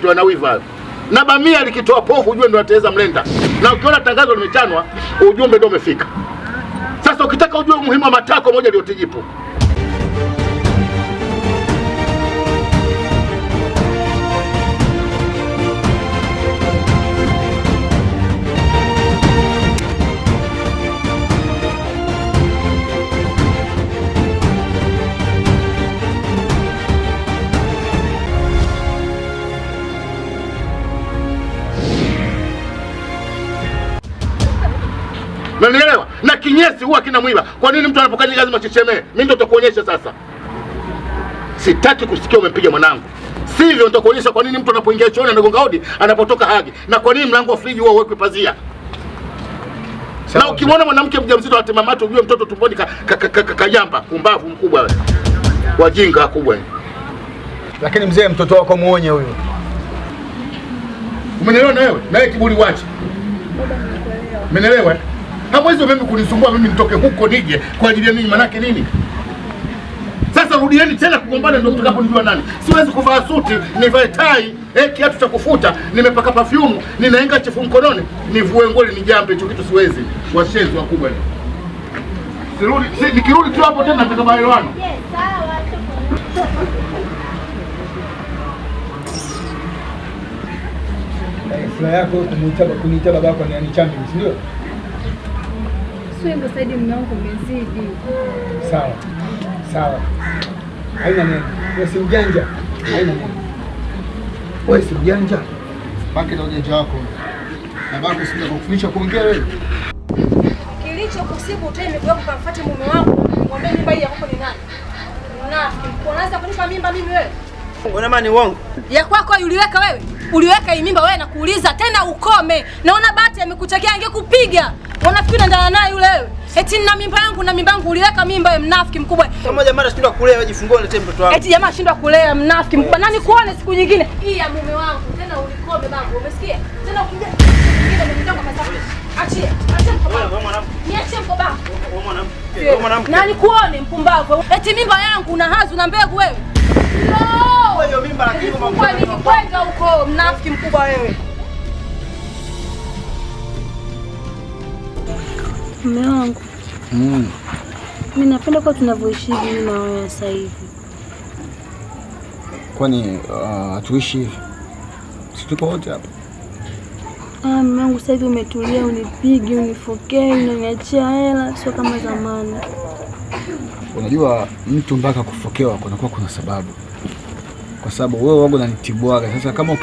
Anawiva. Na bamia likitoa povu ujue ndio ataweza mlenda. Na ukiona tangazo limechanwa ujumbe ndio umefika. Sasa ukitaka ujue umuhimu wa matako moja ndio tijipo. Unanielewa? Na kinyesi huwa kina mwiba. Kwa nini mtu anapokanyaga lazima chechemee? Mimi ndio nitakuonyesha sasa. Sitaki kusikia umempiga mwanangu. Sivyo nitakuonyesha kwa nini mtu anapoingia chooni anagonga hodi, anapotoka hagi. Na kwa nini mlango wa friji huwa uwekwe pazia. Na ukimwona mwanamke mjamzito atema macho ujue mtoto tumboni kajamba, pumbavu mkubwa wewe. Wajinga kubwa. Lakini mzee mtoto wako muonye huyo. Umenielewa na wewe? Na wewe kiburi wache. Umenielewa? Hamwezi mimi kunisumbua mimi nitoke huko nije kwa ajili ya nini manake nini? Sasa rudieni tena kugombana ndio mtakaponijua nani. Siwezi kuvaa suti, nivae tai, kiatu cha kufuta, nimepaka perfume, ninaenga chifu mkononi, nivue nguo nijambe hicho kitu siwezi. Washenzi wakubwa ni. Sirudi, nikirudi tu hapo tena nataka maelewano. Furaha yako kuniita babako ni champion, si ndio? Sio hivyo Saidi, mume wangu umezidi. Sawa. Sawa. Haina neno. Wewe si mjanja. Haina neno. Wewe si mjanja. Baki na ujanja wako. Na bako sija kukufundisha kuongea wewe. Kilichokusibu utoe miguu yako kamfuate mume wako, mwambie mimba hii yako ni nani? Mnafiki. Unaanza kunipa mimba mimi wewe? Una maana ni uongo? Ya kwako uliweka wewe? Uliweka hii mimba wewe na kuuliza tena ukome. Naona bahati amekuchekea angekupiga. Unafikiri unaendana naye yule wewe? Eti nina mimba yangu na mimba yangu uliweka mimba wewe mnafiki mkubwa. Kama jamaa anashindwa kulea wewe jifungue ulete mtoto wangu. Eti jamaa anashindwa kulea mnafiki mkubwa. Nani kuone siku nyingine? Hii ya mume wangu tena ulikome babu, umesikia? Tena ukija nyingine mimi kwa sababu. Achie, achie mkoba. Wewe mwanamke. Niachie mkoba. Wewe mwanamke. Wewe mwanamke. Nani kuone mpumbavu? Eti mimba yangu una hazu na mbegu wewe. No! Wewe hiyo mimba lakini mambo. Kwenda huko mnafiki mkubwa wewe. Mume wangu. Mimi napenda kwa tunavyoishi mimi na wewe sasa hivi. Kwani hatuishi hivi? Si tuko wote hapa? Mume wangu sasa hivi umetulia, unipigi, unifokee, unaniachia hela, sio kama zamani. Unajua mtu mpaka kufokewa kunakuwa kuna sababu. Kwa sababu wewe wangu unanitibuaga. Sasa kama